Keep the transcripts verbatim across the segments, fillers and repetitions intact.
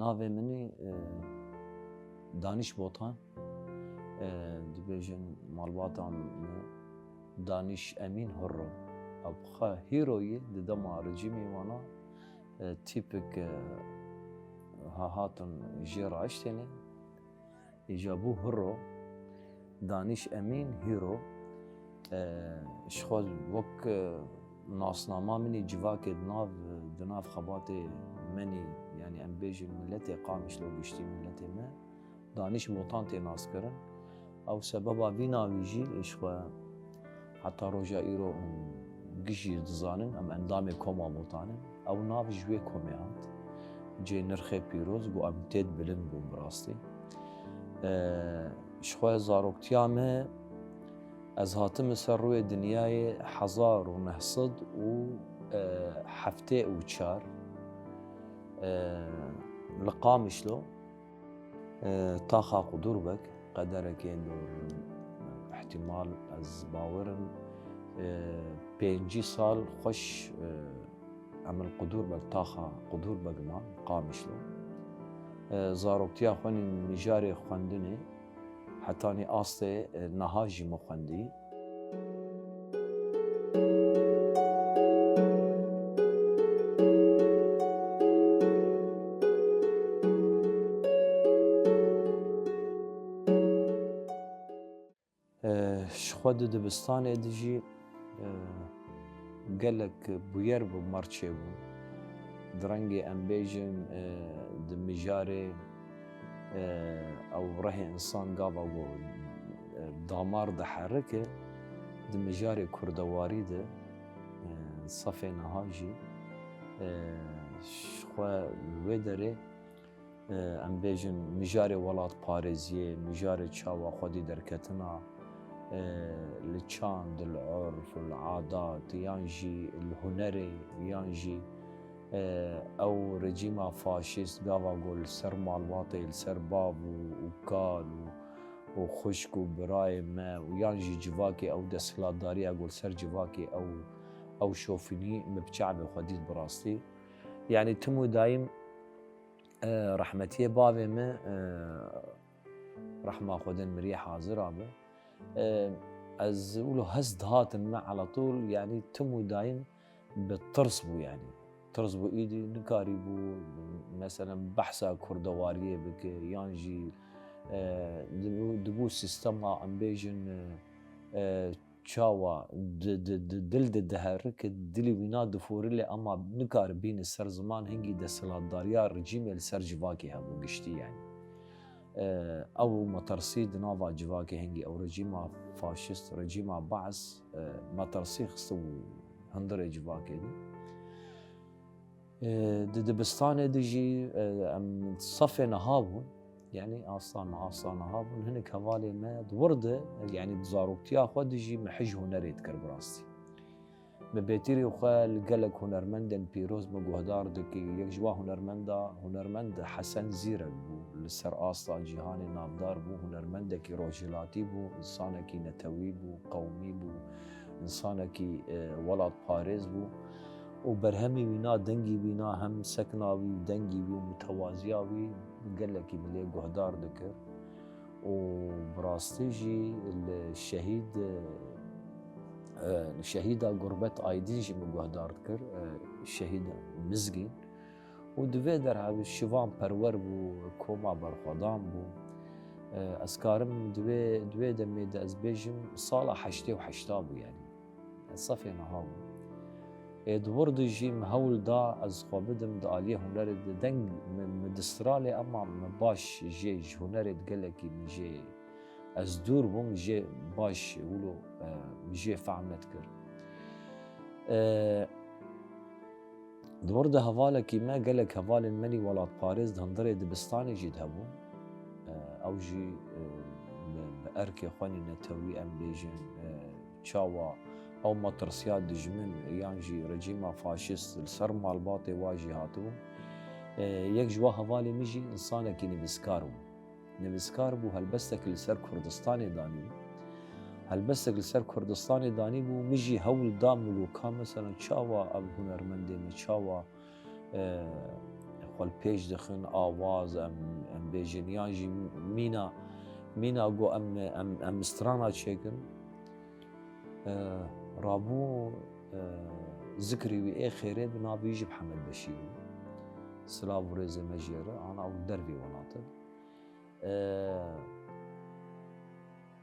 Navê min î, e, Danîş Botan, e, dibêjin malbata min Danîş Emîn Hurro. Ev xwe hîroyî di dema rejîmê wana, e, tîpik, e, ha hatin jê raiştêne. Îja bû Hurro, Danîş Emîn Hîro. E, ji xwe wek, e, nasnama min î civakê di nav, di nav xebatê min î, yanî em bêjin miletê Qamişlo giştî miletê me, Danîş Botan tê naskirin. Ew sebeba vî navî jî ji xwe heta roja îro giş jî dizanin, em endamê koma Botan in. Ew nav ji wê komê hat. Cê nirxê pîroz bû, em têd bilind bûn bi rastî. E, ji xwe zaroktiya me, ez hatime ser rûyê dinyayê hezar û neh sed û heftê û çar, e, li Qamişlo, e, taxa Qudûrbeg, qederekê dor, ihtimal ez bawerim, e, pêncî sal xweş, e, em li Qudûrbeg, taxa Qudûrbeg man, Qamişlo. E, zaroktiya xwe nî mijarê xwendinê, hetanî astê, e, niha jî min xwendî. E, ji xwe di dibistanê de jî, e, gelek bûyer bû, merçê bû. Di rengê em bêjin, e, di mijarê, e, ew rehê însan gava ku, e, damar diherike, di mijarê kurdewarî de, e, safê niha jî, e, ji xwe li wê derê, e, em bêjin, mijarê welatparêziyê, mijarê çawa xwedî derketina, e, li çand, li urf, li adat, yan jî li hunerê, yan jî, e, ew rejîma faşîst gava ku li ser malbatê, li ser bav û, û kal û, û xwişk û birayê me û yan jî civakê ew desthilatdariya ku li ser civakê ew, ew şofînî me bi çavê xwe dît bi rastî. Yanî tim û dayim, e, rehmetiyê bavê min, e, rehma Xwedê miriyê hazira be. E, ez wilo hest dihatin me elatol, yanî tim û dayim bi tirs bû, yanî. Tirs bû, îdî nikarîbû, meselen, behsa kurdewariyê bike, yan jî, e, dibû, dibû sîstema, em bêjin, e, e, çawa di, di, di dil de diherike, dilê wîna diforilê, ema nikare bîne ser ziman, hingî desthilatdariya rejîmê li ser civakê hebû giştî, yanî. E, ew metirsî di nava civakê, hingî ew rejîma faşîst, rejîma Baas, e, metirsî xistibû hundirê civakê de. E, di dibistanê de jî, e, em safê niha bûn. Yanî asta me, asta niha bûn. Hinek hevalê me di wir de, yanî di zaroktiya xwe de jî me hij hunerê dikir bi rastî. Me bêtirî xwe li gelek hunermendên pîroz me guhdar dikir. Yek ji wan hunermenda, hunermend Hesen Zîrek bû. Li ser asta cîhanê navdar bû. Hunermendekî rojhilatî bû, insanekî netewî bû, qewmî bû, insanekî, e, welatparêz bû. Û berhemê wîna, dengî wîna, hem sekna wî, dengî wî û mitewaziya wî gelekî min lê guhdar dikir. Û bi rastî jî li şehîd, e, li şehîda Gurbet Aydîn jî min guhdar dikir, e, şehîd Mizgîn. Û di vê derhevî Şivan Perwer bû, koma berxwedan bû. E, ez karim di vê, di vê demê de ez bêjim sala heştê û heşta bû, yanî. Ez safê niha bûm. Ê di wir de jî min hewl da ez xwe bidim di aliyê hunerê de, deng min, min distiralê, ema min baş jê ji hunerê de gelekî min jê, ez dûr bûm, jê baş wilo, e, min jê fehm nedikir. E, Di wir de hevalekî me, gelek hevalên me nî welatparêz di hundirê dibistanê jî de hebûn. E, ew jî, e, bi, bi erkê xwe nî netewî, em bêjin, e, çawa ew metirsiya dijmin yan jî rejîma faşîst li ser malbatê wa jî hatibûn. E, yek ji wa hevalê min jî însanekî nivîskar bû. Nivîskar bû, helbestekî li ser Kurdistanê danîbû. Helbestek li ser Kurdistanê danîbû, min jî hewl da, min got, ka mesela çawa ev hunermendê me, çawa, e, xwe li pêş dixin, awaz, em, em bêjin, yan jî mîna, mîna ku em, em, em strana çêkin. E, rabû, e, zikrî wî ê xêrê bi navê wî jî Mihemed Beşîr bû. Silav û rêzê me jê re, ana ew li dervê welat in. E,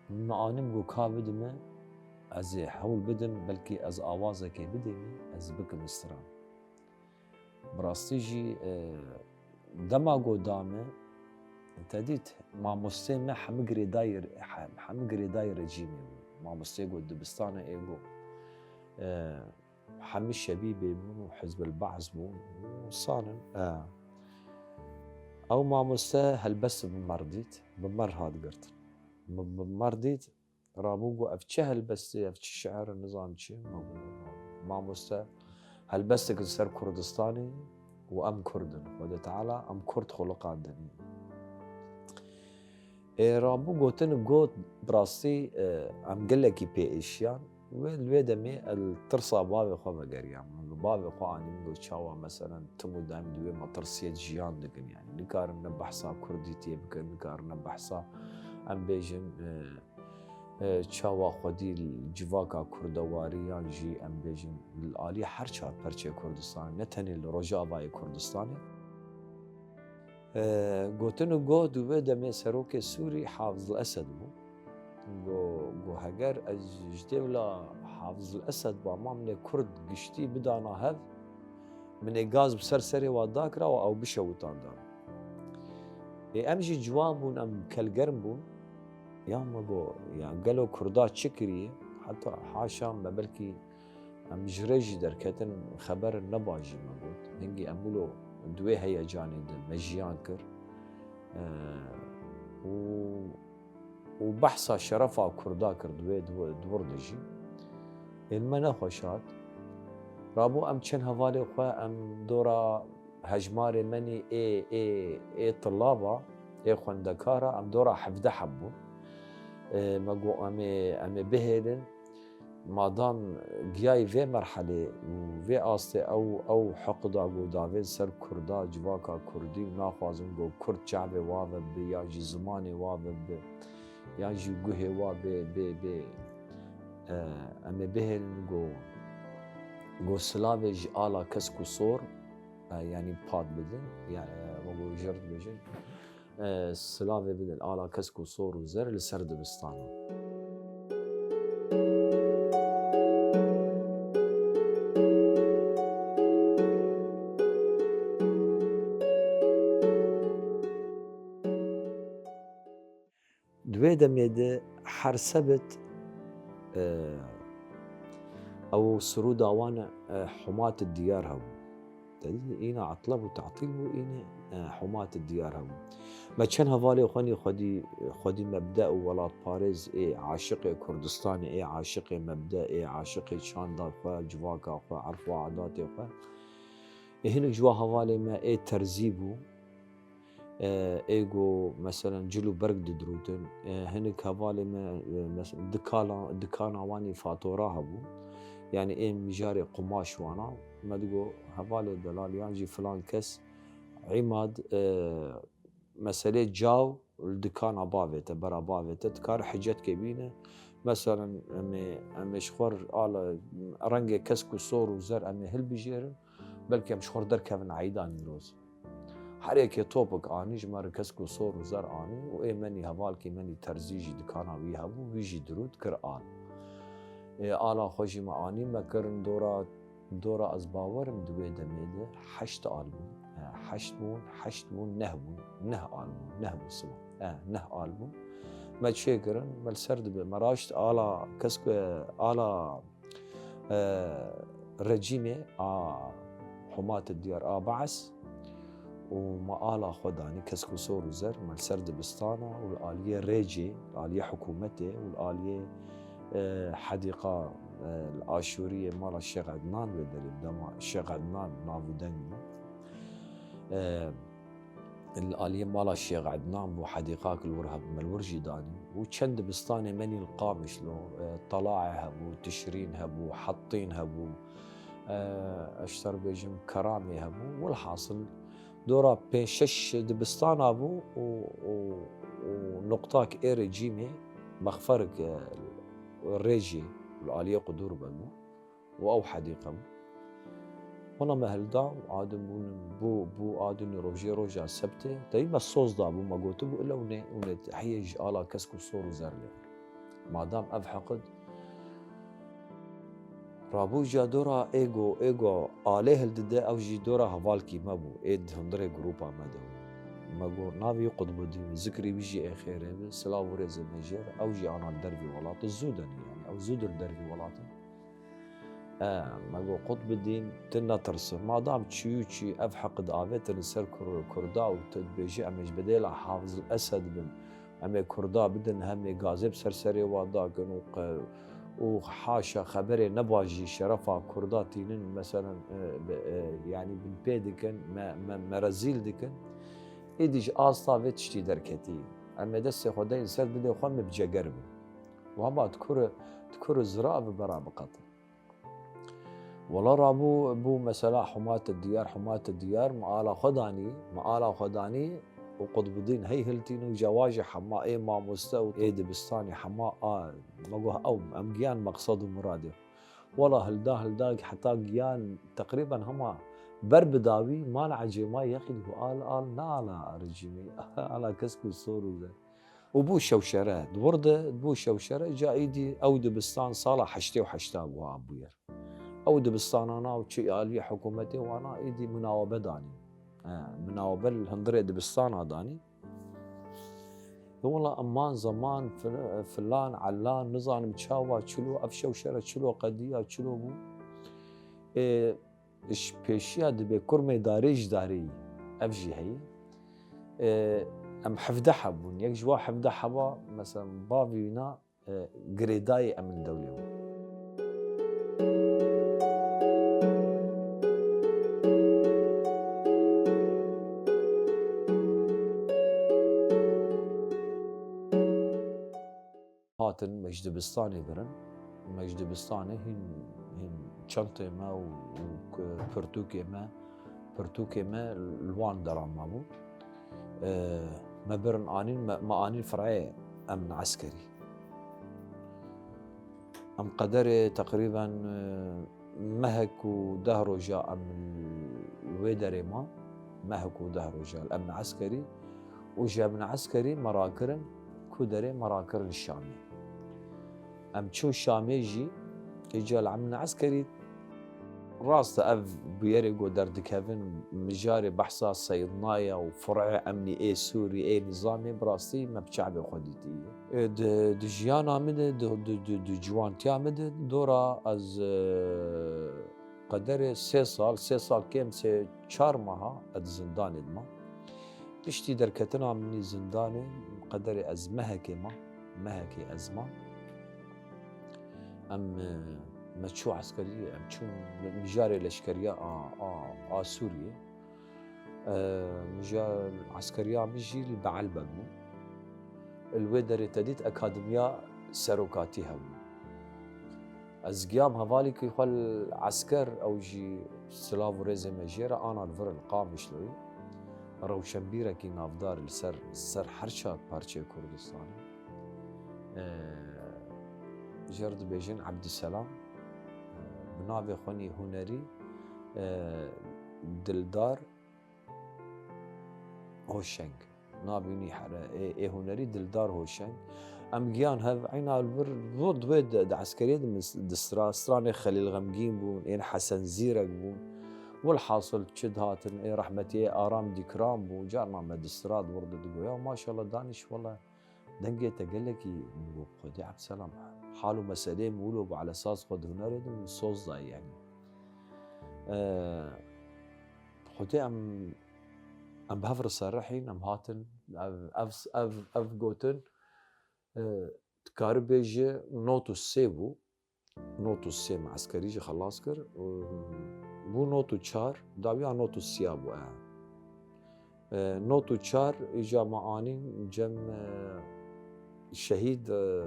min anî min got ka bidime, ez ê hewl bidim, belkî ez awazekê bidême, ez bikim stran. Bi rastî jî, e, dema got da me, te dît, mamostê me hemî girêdayî, he-, hemî girêdayî rejîmê bû. Mamostê got dibistanê ê got, e, hemî şebîbê bûn û Hizb el-Ba's bûn û sanin. E, ew mamoste helbest bi mer dît, bi mer hat girtin. Bi, bi mer dît, rabû got, "Ev çi helbestê, ev çi şi'er e, nizam çi?" Ma got, "Mamoste, helbestek li ser Kurdistanê û em Kurd in. Xwedê Teala em Kurd xuliqandin." Ê, rabû gotin, got, "Bi rastî, e, em gelekî pê êşiyan." Wê, li wê demê ez li tirsa bavê xwe vegeriya. Min bi bavê xwe anî, min got, "Çawa, meselen, tim û daîm di wê metirsiyê de jiyan dikin, yanî nikarin ne behsa Kurdîtiyê bikin, nikarin ne behsa, em bêjin, e, e, çawa xwedî li civaka kurdewarî yan jî, em bêjin, li alî her çar perçê Kurdistanê, ne tenê li Rojavayê Kurdistanê." E, gotin û got, di wê demê serokê Sûrî Hafiz el-Esed bû. Go, go heger ez ji dêvla Hafiz el-Esed ba, ma min ê Kurd giştî bidana hev, min ê gaz bi ser serê wa dakira û ew bişewitandana. Ê, em jî ciwan bûn, em kelgerm bûn. Ya me got, ya gelo Kurda çi kiriye? Heta haşa me belkî em ji rê jî derketin, xeber neba jî me got. Hingî em wilo di wê heyecanê de me jiyan kir. Eee, û, û behsa şerefa Kurda kir di wê di wir, di wir de jî. Ê, me nexweş hat. Rabû em çend hevalê xwe em dora hejmarê menî ê, ê, ê tilaba, ê xwendekara, em dora hevdeh heb bûn. Ê, me got, "Em ê, em ê bihêlin." Madam giyayî vê merhelê û vê astê ew, ew heqda ku davên ser Kurda, civaka Kurdî û naxwazin ku Kurd çavê wa ve bi, yan jî zimanê wa ve bi, yan jî guhê wa bê, bê, bê, e, em ê bihêlin ku, ku silavê ji ala kesk û sor, e, yanî pad bidin, ya, e, wek ku jêr dibêjin. E, silavê bidin ala kesk û sor û zer li ser dibistana. Di wê demê de her sebit, e, ew sirûda wan, e, Humat Diyar hebû. Te dî, îna etleb û tatîl bû, îne, e, Humat Diyar hebû. Me çend hevalê xwenî xwedî, xwedî mebde û welatparêz ê aşiqê Kurdistanê, ê aşiqê mebde, ê aşiqê çanda xwe, civaka xwe, erf û adatê xwe. Ê hinek ji wa hevalê me ê terzî bû. E, ê ku, meselen, cil û berg didirûtin. E, hinek hevalê me, e, mes-, dikala-, dikana wan î fatora hebû. Yanî ê mijarê qumaş wana. Me digo, "Hevalê delal yan jî filan kes, Îmad, e, meselê caw li dikana bavê te, bera bavê te, dikare hicetkê bîne. Meselen, em ê, em ê ji xwe re ala rengê kesk û sor û zer em ê hilbijêrin, belkî em ji xwe re derkevin eyda Nîroz." Her yekê topik anî, ji me re kesk û sor û zer anî û ê menî hevalkî menî terzî jî dikana wî hebû, wî jî dirût kir al. Ê, ala xwe jî me anî, me kirin dora, dora ez bawerim di wê demê de heşt al bûn. E, heşt bûn, heşt bûn, neh bûn, neh al bûn, neh bûn siba. E, neh al bûn. Me çêkirin, me li ser dibe, me raşt ala kesk, e, ala e, rejîmê a Humat Diyar a Ba's û me ala xwe danî kesk û sor û zer, me li ser dibistana û li aliyê rêcê, li aliyê hikûmetê û li aliyê, e, hedîqa, e, li Aşûriyê mala Şêx Ednan wê derê, dema Şêx Ednan nav û deng bû. E, Li aliyê mala Şêx Ednan bû, hedîqak li wir hebû, me li wir jî danî. Û çend dibistanê menî li Qamişlo, e, Talaê hebû, Tişrîn hebû, Hettîn hebû, e, ez ji te re bêjim Keramê hebû. Welhasil, Dora pênc şeş dibistana bû û, û, û nuqtak ê rejîmê mexferik, e, rêjê li aliyê Qudûr Beg bû û ew hedîqe bû. Hona me hilda û adin bûn, bû, bû adinî rojê roja sebtê. Tevî me soz dabû, me gotibû, ile hûnê, hûnê heye ji ala kesk û sor û zer lê. Madam ev heqid rabû, ja dora ê go, ê go alê hildide, ew jî dora hevalkî me bû, ê di hundirê grûpa me de bû. Me got, navê wî Qutbudîn, zikrî wî jî ê xêrê be, silav û rêzê me jê re, ew jî ana li dervî welat e, zû de ne, yanî ew zû di li dervî welat in. E, me got, Qutbudîn, tu netirse. Madam çûyî û çûyî ev heqid avêtin li ser Kur-, Kurda û tu dibêjî, em ê ji bedêla Hafiz el Esed bin, em ê Kurda bidin, hem ê gazê bi ser serê wa dakin û qe-, û haşa xeberê nebaş jî şerefa Kurda tînin, meselen, e, bi, e, yanî binpê dikin, me, me, me rezîl dikin. Êdî ji asta vê tiştî derketî. Em ê destê xwe deyin ser dilê xwe, em ê bi ceger bin. Û hema di kur, di kur zira ev bera biqetin. Wela rabû, bû mesela Humat Diyar, Humat Diyar, me ala xwe danî, me ala xwe danî û Qutbudîn hey hiltîn û cewa jî hema ê mamoste û ê dibistanê hema a, me got ew, em giyan meqsed û muradê. Wela hilda, hilda, heta giyan teqrîben hema ber bi dawî, man ecê ma yexî digot, al, al, ne ala rejîmê, ala kesk û sor û ze. Û bû şewşere, di wir de bû şewşere, ca îdî ew dibistan sala heştê û heşta bû, ha bûyer. Ew dibistanana û çi aliyê hikûmetê wana îdî minawebe danî. He, minawebe li hundirê dibistana danî. E, wela eman zeman fil-, filan, ellan, nizanim çawa, çilo, ev şewşere çilo qediya, çilo bû. E, Ji pêşiya dibê kurmê darê ji darê yî. Ev jî heye. E, em hevdeh heb bûn. Yek ji wa hevdeh heba, mesela, bavê wîna, e, girêdayê em li dewlê bû. Hatin me ji dibistanê birin. Me ji dibistanê hîn, hîn çentê me û, û k-, pirtûkê me, pirtûkê me li wan deran mabû. E, me birin anîn, me, me anîn fireyê emn eskerî. Em qederê teqrîben, e, mehek û deh roja em li wê derê man, mehek û deh roja li emn eskerî û ji emn eskerî me rakirin ku derê me rakirin Şamê. Em çûn Şamê jî, îca li emn eskerî rast e ev bûyerê ku derdikevin mijarê behsa seyidnaya û fir'ê emnî ê Sûrî, ê nîzamê bi rastî me bi çavê xwe dîtiye. E, di, di jiyana min de, di, di, di, di ciwantiya min de, dora ez, e, qederê sê sal, sê sal kêm sê çar meha ez zindanê de mam. Piştî derketina min î zindanê, qederê ez mehekê mam, mehekê ez mam. Em, e, me çû eskerî, em çûn mijarê leşkeriya a, a, a Sûriyê. E, mija eskeriya min jî li Beelbek bû. Li wê derê te dît akademiya serokatî hebû. Ez giyam hevalekî xwe li esker, ew jî silav û rêzê me jê re ana li vir li Qamişloyê. Rewşenbîrekî navdar li ser, ser her çar parçeyê Kurdistanê. E, jê re dibêjin Ebdîselam. E, bi navê xwenî hunerî, e, Dildar Hoşeng. Navê wî nî here, ê, ê hunerî Dildar Hoşeng. Em giyan hev, eyna li vir, di wê de, di eskeriyê de min s-, di stra-, stranê Xelîl Xemgîn bûn, ên Hesen Zîrek bûn. Wilhasil çi dihatin, ê rehmetî, ê Aram Dîkran bû. Carna me di stra di wir de digoya, maşallah Danîş, wele dengê te gelekî, min got, Xwedê Ebdselam, hal û meseleyê min wilo bû, elesas xwe di hunerê de min soz dayî, yanî. Ee, Xwedê em, em bi hev re serrihîn, em hatin, ev, ev, ev, ev gotin, e, dikare bêje not û sê bû, not û sê me eskerî jî xelas kir, û bû not û çar, dawiya not û sê ya bû, e. E, not û çar, îca me anîn cem, e, şehîd, e,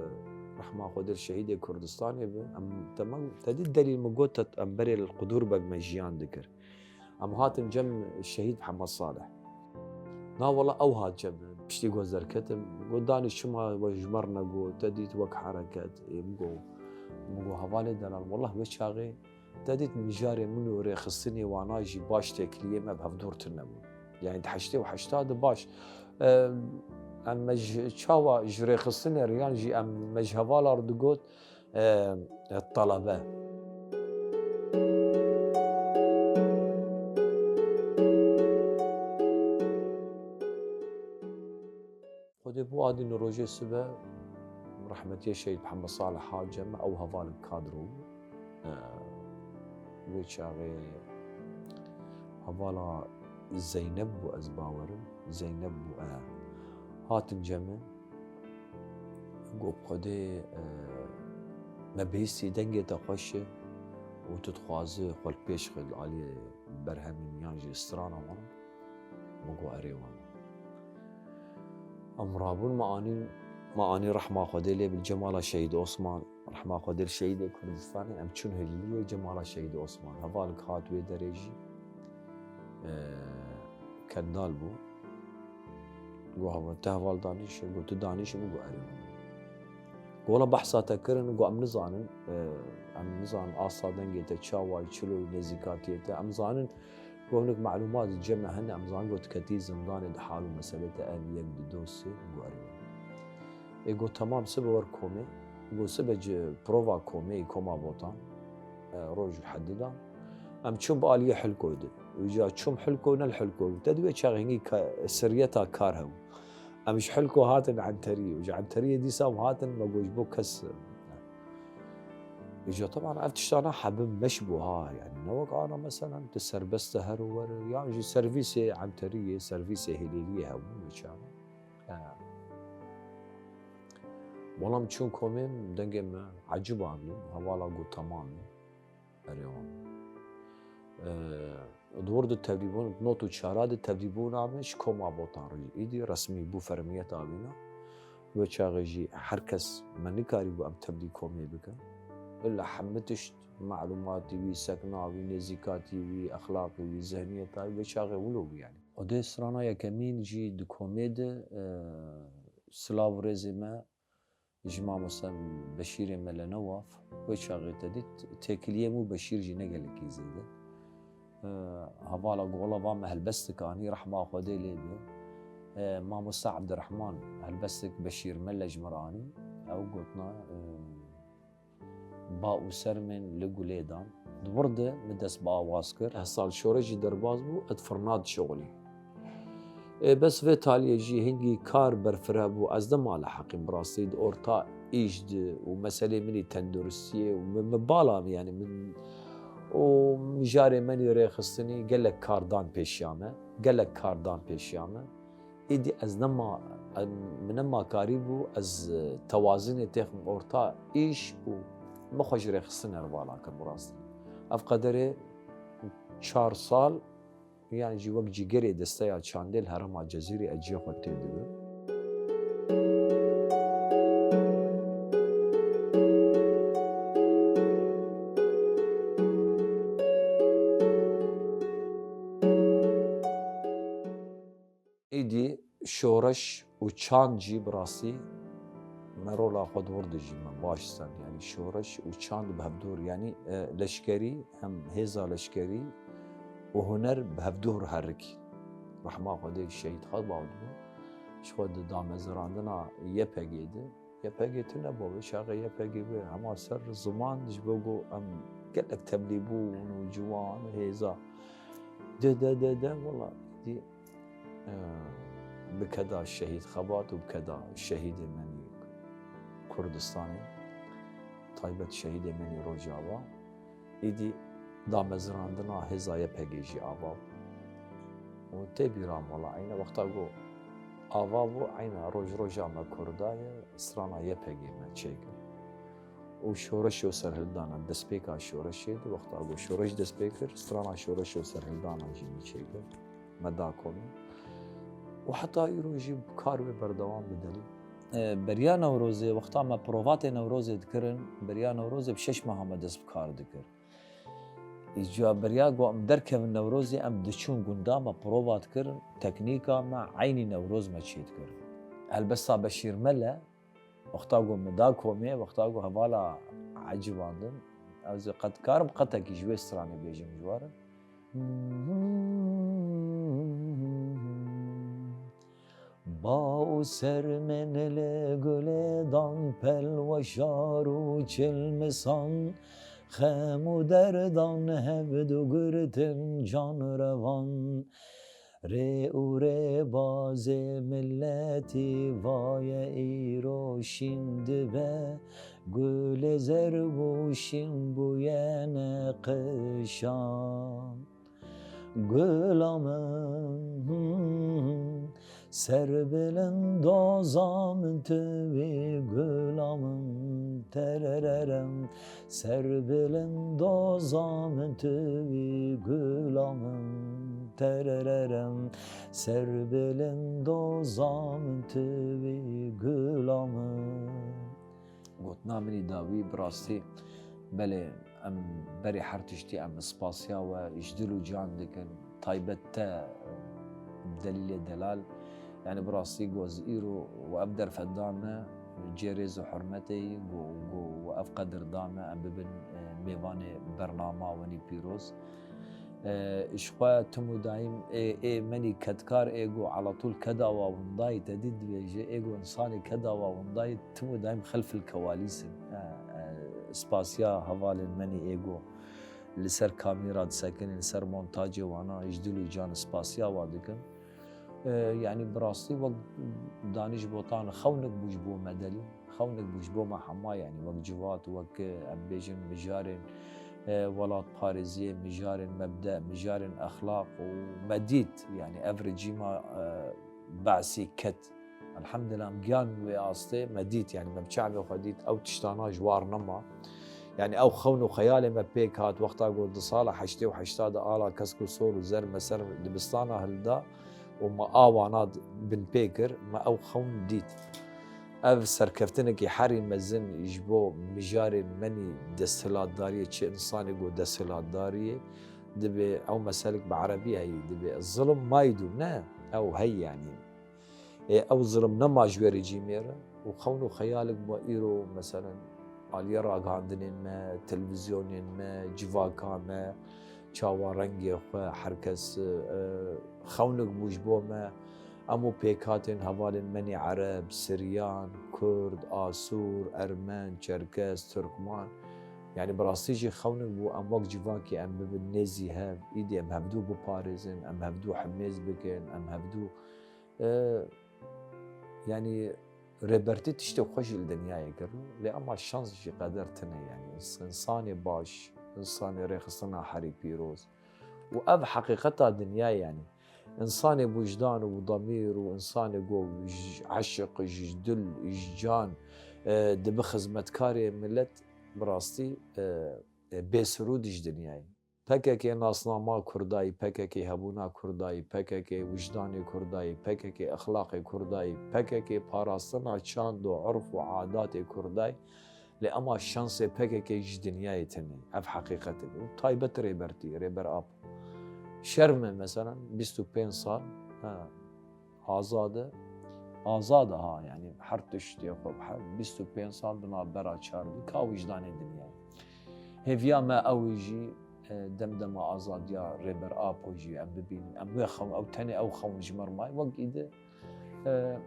rehma Xwedê li şehîdê Kurdistanê be. Em, te me, te dî delîl min got, te, em berê li Qudûr Beg me jiyan dikir. Em hatin cem Şehîd Mihemed Salih. Na wela ew hat cem min. Piştî ku ez derketim, got, "Danîş, çima we ji me re negot, te dît wek hereket?" Ê, min got, min got, "Hevalê delal, wela wê çaxê te dît mijarê min û rêxistinê wana jî baş têkiliyê me bi hevdûr tune bû." Yanî di heştê û heşta de baş. Em, em me ji, çawa ji rêxistinê re yan jî em me ji hevala re digot, e, e, talebe. Xwedê bû a din rojê sibe rehmetiyê Şehîd Mihemed Salih hat cem min, ew hevalek kadro bû. E, wê çaxê hevala Zeynep bû, ez bawerim. Zeynep bû, e, hatin cem min. Got, "Xwedê, e, me bihîstî dengê te xweş e û tu dixwazî xwe li pêş xwe li aliyê berhemên yan jî strana wan." Min got, "Erê, wele." Em rabûn, me anîn, me anî rehma Xwedê lê bi Cemala Şehîd Osman, rehma Xwedê li şehîdê Kurdistanê, em çûn Hilîliyê Cemala Şehîd Osman. Hevalek hat wê derê jî, e, Kendal bû. Got, "Heval, te heval danîşe?" Got, "Tu danîşî?" Min got, "Erê." Got, "Wela behsa te kirin." Got, "Em nizanin, e, em nizanin asta dengê te çawa ye, çilo ye, nêzîkatiyê te. Em zanin, got, hinek melûmat cem me hene, em zanin, got, tu ketî zindanê, di hal û meselê te ev yek di dosê." Min got, "Erê." Ê, got, "Temam, sibe wer komê." Got, "Sibe ci prova komê, koma Botan, e, roj û hedidan." Em çûn bi aliyê Hilkoyê de. Îca çûm Hilkoyê, ne li Hilkoyê bû. Te di wê çaxê hingî ka-, seriyeta kar hebû. Em ji Hilko hatin Enteriyê. Ji Enteriyê dîsa em hatin, me got ji bo kes. Îca teban ev tiştana hebin meş bû ha. Yanî ne wek ana meselen tu serbest e her û wer. Yan jî servîsê Enteriyê, servîsê Hilîliyê hebû wê çaxê. He. Wela em çûn komê, dengê me ecib anî. Hevala got, "Temam e." Erê, wan. Ee, di wir de tevlîbûn, not û çara de tevlîbûna me ji koma Botan re. Îdî resmî bû, fermiyeta wî ne. Wê çaxê jî her kes me nikarîbû em tevlî komê bikin. Illa hemî tişt, melûmatî wî, sekna wî, nêzîkatî wî, exlaqê wî, zihniyeta wî, wê çaxê wilo bû yanî. Odê strana yekemîn jî di komê de, e, silav û rêzê me ji mamoste Beşîrê Mele Newaf, wê çaxê te dît têkiliyê min û Beşîr jî ne gelekî zêde. E, hevala gola va me helbestek anî, rehma Xwedê lê be. E, mamoste Ebdirehman helbestek Beşîr Mele ji min re anî. Ew gotina, e, Ba û sermên li gulê dan. Di wir de min dest bi awaz kir. Hesal şoreş jî derbas bû, ez di firna dişixulî. Ê, bes vê taliyê jî hingî kar berfireh bû. Ez nema li heqî bi rastî di orta îş de û meselê min î tenduristiyê û min, min bala min, yanî min û mijarê min î rêxistinî gelek kar dan pêşiya me. Gelek kar dan pêşiya me. Êdî ez nema, em, min nema karîbû, ez, e, tewazinê têxim orta îş û min xwe ji rêxistinê re vala kir bi rastî. Ev qederê çar sal, yan jî wek cîgerê desteya çandê li herêma Cezîrê ez cihê xwe tê dibim. Êdî şoreş û çand jî bi rastî me rola xwe di wir dijî me baş zan. Yanî şoreş û çand bi hevdûr, yanî, e, leşkerî, hem hêza leşkerî û huner bi hevdûr herikî. Rehma Xwedê şehîd xwe bavdibû. Ji xwe di damezirandina Y P G de, Y P G tune bû, wê çaxê Y P G bê hema ser ziman ji bo ku em gelek tevlî bûn û ciwan û hêza. De, de, de, de, wela, dî, e, bi keda şehîd xebat û bi keda şehîdê menî Kurdistanê, taybet şehîdê menî Rojava, êdî damezirandina hêza Y P G jî ava bû. Û tê bîra me, wela, eyne wexta ku ava bû, eyna roj roja me Kurda ye, strana Y P G me çêkir. Û şoreşê û serhildana, destpêka şoreşê de, wexta ku şoreş dest pê kir, strana şoreşê û serhildana jî min çêkir. Me da komê. Û heta îro jî kar wê berdewam bide. E, beriya Newrozê, wexta me provatê Newrozê dikirin, beriya Newrozê bi şeş meha me dest bi kar dikir. Îca beriya ku em derkevin Newrozê, em diçûn gunda me prova dikirin, teknîka me eynî Newroz me çêdikirin. Helbesta Beşîr Mele, wexta ku min da komê, wexta ku hevala ecibandin, ez ê qet karim qetekî ji wê stranê bêjim ji we re. Ba û ser min li gulê dan, pelweşar û çilmisan, xem û derdan hevdu girtin can revan. Rê û rêbazê miletî vaye îro şîn dibe, gulê zerb û şîn bûye neqişan. Gula min, serbilind doza min tu bî, gula min, terererem. Serbilindoza min tu bî, gula min, terererem. Serbilindoza min tu bî, gula min. Gotina min î dawî bi rastî, belê, em berê her tiştî em spasiya we ji dil û can dikin, taybet te, Delîlê Delal. Yanî bi rastî ku ez îro we ev derfet da me, cê rêz û hurmetê yî ku, ku we ev qedir da me, em bibin, e, mêvanê bernama wenî pîroz. E, ji xwe tim û daîm ê, ê menî kedkar ê ku elatûl keda wa windayî te dît dibêje, ê ku insanê keda wa windayî tim û daîm xelfil kewalîs in. E, e, spasiya hevalên menî ê ku li ser kamîra disekinin, li ser montacê wana ji dil û can spasiya wa dikin. E, yanî bi rastî wek Danîş Botan xewnik bû ji bo me delî, xewnik bû ji bo me hema, yanî wek civat, wek, e, em bêjin mijarên, e, welatparêziyê, mijarên mebde, mijarên exlaq û me dît, yanî ev rejîma, e, Be'sî ket. Elhamdulillah, em giyan wê astê me dît, yanî me bi çavê xwe dît, ew tiştana ji war nema. Yanî ew xewn û xeyalê me pêk hat, wexta ku di sala heştê û heşta de ala kesk û sol û zer me ser dibistana hilda û me a wana binpê kir, me ew xewn dît. Ev serkeftinekî herî mezin ji bo mijarên menî desthilatdariyê, çi insanê ku desthilatdariyê, dibê ew meselik bi erebî heyî, dibê zilim maydû ne, ew hey yanî. Ê, ew zilim nema ji wê rejîmê re û xewn û xeyalik bû îro, meselen, aliyê ragihandinên me, televîzyonên me, civaka me, çawa rengê xwe, her kes, e, xewnik bû ji bo me. Em û pêkhatên hevalên me nê ereb, siryan, kurd, asûr, ermen, çerkes, tirkman. Yanî bi rastî jî xewnik bû em wek civakê em bibin nêzî hev, îdî em hevdû biparêzin, em hevdû hemêz bikin, em hevdû E, yanî rêbertî tiştê xwe jî li dinyayê kir. Lê ema şans jî qeder tune, yanî ins-, insanê baş, insanê rêxistina herî pîroz. Û ev heqîqeta dinyayê, yanî insanê bi wijdan û bi damîr û insanê ku ji eşiq, ji dil, ji can, e, dibi xizmetkarê milet, bi rastî, e, e, bêsirûd ji dinyayê. P K K nasnama Kurdayî, P K K hebûna Kurdayî, P K K wijdanê Kurdayî, P K K exlaqê Kurdayî, P K K parastina çand û urf û adatê Kurdayî. Lê ema şansê P K K ji dinyayê tune. Ev heqîqet e. Û taybet Rêbertî, Rêber Apo. Şerm e, meselen, bîst û pênc sal, ha, Azad e. Azad e ha, yanî her tiştê xwe, her bîst û pênc sal di navbera çar bû, ka wijdanê dinyayê. Hêviya me ew e jî, e, dem dema azadiya Rêber Apo jî em bibînin. Em wê xew-, ew tenê ew xewn ji me re maye. Wek îdi, e,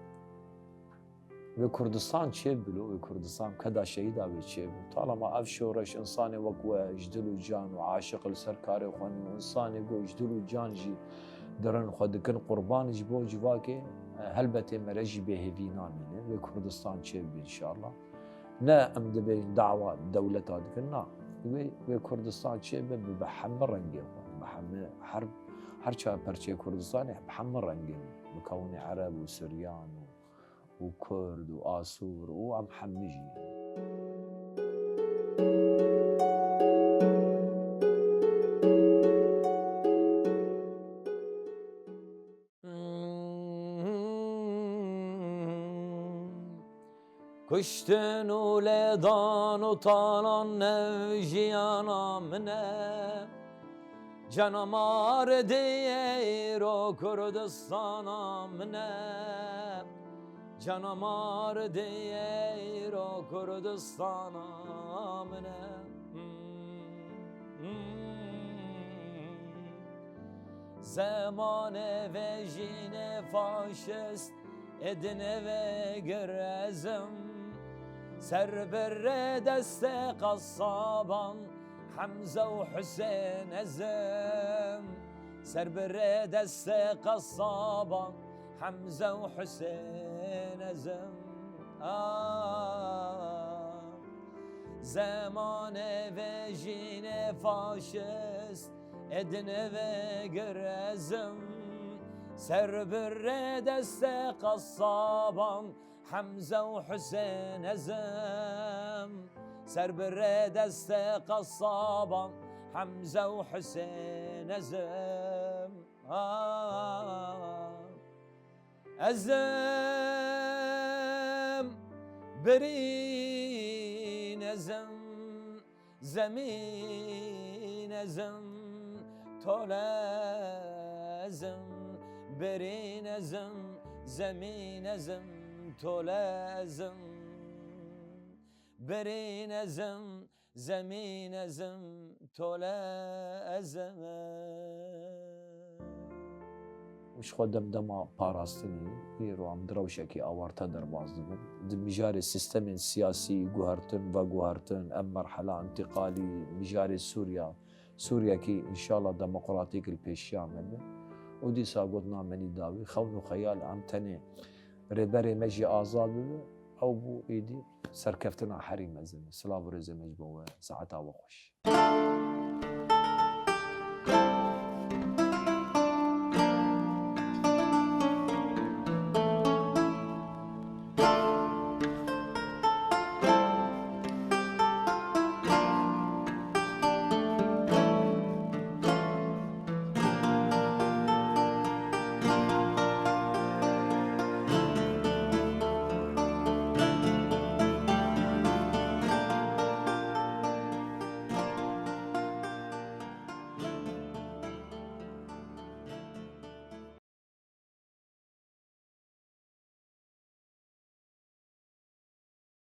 wê Kurdistan çêbilo, wê Kurdistan keda şehîda wê çêbû. Talema ev şoreş, insanê wek we ji dil û can û aşiq li ser karê xwe ne û insanê ku ji dil û can jî dirin xwe dikin qurban ji bo civakê, e, helbetê mere jî bêhêvî namîne. Wê Kurdistan çêbibe înşallah. Ne em dibêjin dawa dewleta dikin, na. Wê, wê Kurdistan çêbe, bi, bi hemî rengê xwe, bi hemî her, her çar perçeyê Kurdistanê bi hemî rengên, bi kewinê ereb û siryan û û kurd û asûr û em hemî jî. Kuştin û lêdan û talan ne jiyana min e. Cana mar diye îro Kurdistana min e. Cana mar diye îro Kurdistana min e. Hmm, hmm. Zemanê vejînê faşist ê dinê vegir ezim. Ser birê destê qesaban Hemze û Husên ezim. Ser birê destê qesaban Hemze û Husên ezim. Ah, zemanê vejînê faşist ê dinê vegir ezim. Ser birê destê qesaban Hemze û Husên ezim. Ser birê destê qesaban Hemze û Husên ezim. Ah, ezim, birîn ezim, zemîn ezim, tole ezim, birîn ezim, zemîn ezim, tole ezim, birîn ezim, zemîn ezim, tole ezim. Û ji xwe demdema parastinê, îro em di rewşekî awarte derbas dibin. Di mijarê sîstemên siyasî, guhertin, veguhertin, ev merhela întîqalî, mijarê Sûriya, Sûriyekî înşallah demokratîk li pêşiya me be. Û dîsa gotina menî dawî, xewn û xeyal em tenê rêberê me jî azad bibe, ew bû êdî serkeftina herî mezin. Silav û rêzê me ji bo we, saeta we xweş.